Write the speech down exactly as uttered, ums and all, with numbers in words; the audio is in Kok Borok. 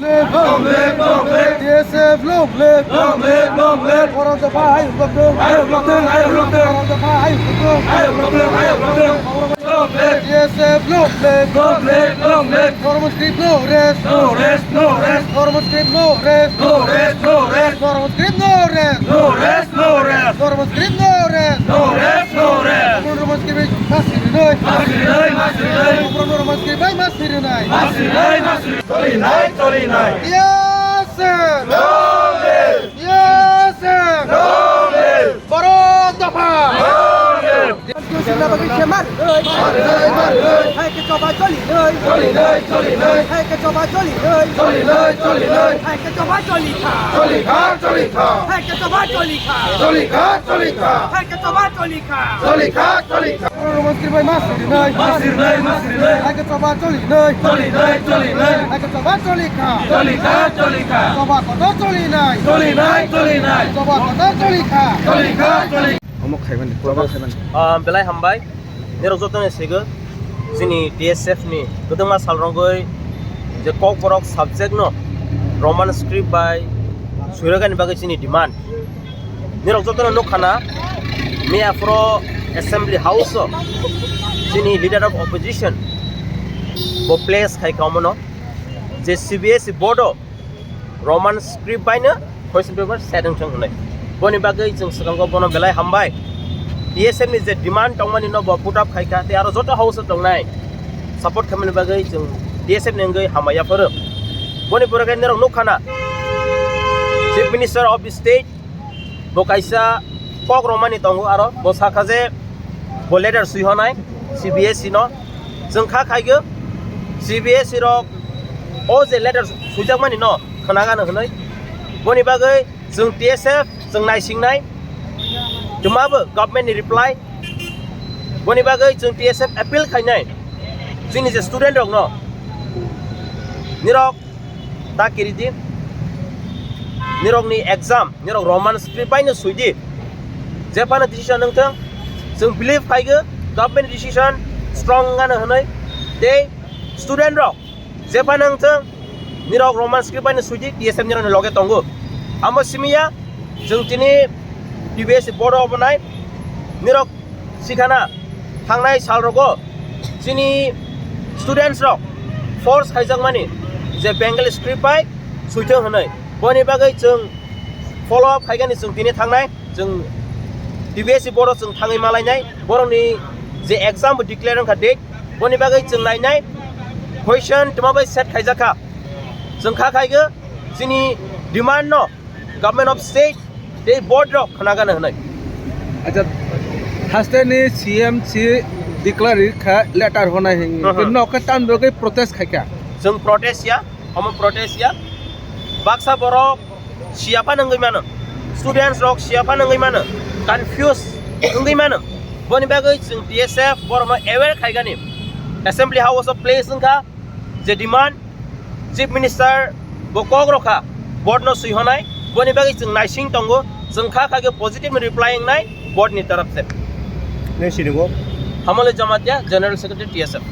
Long live, long live. T S F long live. Long live, long live. Borok dopha ayuk lokthung. Ayuk lokthung, ayuk lokthung. Borok dopha ayuk lokthung. Ayuk lokthung, ayuk lokthung. Long live. T S F long live. Long live, long live. Dhormo script no rest. No rest, no rest. Dhormo script no rest. No rest, no rest. Dhormo script no rest. No rest, no rest. Dhormo script no rest. No rest, no rest. Dhormo script bai mas sirinai. Mas sirinai, mas sirinai. Dhormo script bai mas sirinai. Mas sirinai, mas sirinai. Cholinai, cholinai. Yes, sir. Long live. Yes, sir. Long live. Borok dopha. Long live. Constitution na bagwi se mar. Hai ke choba choli noi. Cholinai, cholinai. Hai ke choba choli noi. Cholinai, cholinai. Hai ke choba choli kha. Choli kha, choli kha. Hai ke choba choli kha. Choli kha, choli kha. Hai ke choba choli kha. Choli kha, choli kha. Dhormo script bai mas sirinai. Mas sirinai, mas sirinai. Hai ke choba choli noi. Cholinai, cholinai. Hai ke choba choli kha. Choli kha, choli kha. Choba kotor cholinai. Cholinai, cholinai. Choba kotor choli kha. Choli kha, choli kha. Omo khaimani, choba khaimani. Ah, belai hambai. Nirok jotono sego. Chini T S F ni kwdwma sal rogwi je Kokborok subject no Roman script bai suiragani bagwi chini demand. Nirok jotono nukha na, miya phoro Assembly House o chini Leader of Opposition bo place khai kaumano je C B S E board o Roman script baino question paper set wngthang hwnwi. Boni bagwi chwng swkango bono belai hambai. T S F ni je demand tongmani no bo put up khaikha tei aro joto house o tongnai support khaimani bagwi chwng T S F ni wngwi hambai yapharo. Boni pore khe nirok nukha na Chief Minister of the State bo kaisa kok romani tongo, aro bo sakha je bo letter swi honai C B S E no. Chwng kha khaigw C B S E rok o je letter swijakmani no khwnagano hwnwi. Boni bagwi chwng T S F chwng naisingnai, twmabo government ni reply. Boni bagwi chwng T S F appeal khainai chini je student rok no, nirok ta kiridi. Nirokni exam, nirok Roman script baino suidi. Jephano decision wngthang, chwng believe khaigw government decision strong wngano hwnwi. Tei student rok jephano wngthang, nirok Roman script baino suidi, T S F nirokni loge tongo. Amo simiya, chwng tini T B S board o obonai, nirok sikhana thangnai sal rogo chini students rok force khaijakmani je Bengali script bai suithung hwnwi. Boni bagwi chwng follow up khaigani chwng tini thangnai, chwng T B S board o chwng thangwi malainai, borokni je exam bo declare wngkha date, boni bagwi chwng nainai question twma bai set khaijakha. Chwng kha khaigw chini demand no Government of State tei board rok khwnagana hwnwi. Acha, haste ni C M si declare kha letter honai hing. Mhm. Tei nok khe tan rogwi protest khaikha. Chwng protest ya, omo protest ya. Baksa borok siya phano wngwi mano. Students rok siya phano wngwi mano. Confuse wngwi mano. Boni bagwi chwng T S F borokno aware khaigani. Assembly House of place wngkha. Je demand Chief Minister bo kok rokha, board no swi honai, boni bagwi chwng naising tongo, chwng kha kha khe positive reply wngnai board ni taraf se. Nai sini bo? Hamole Jamatia, General Secretary T S F.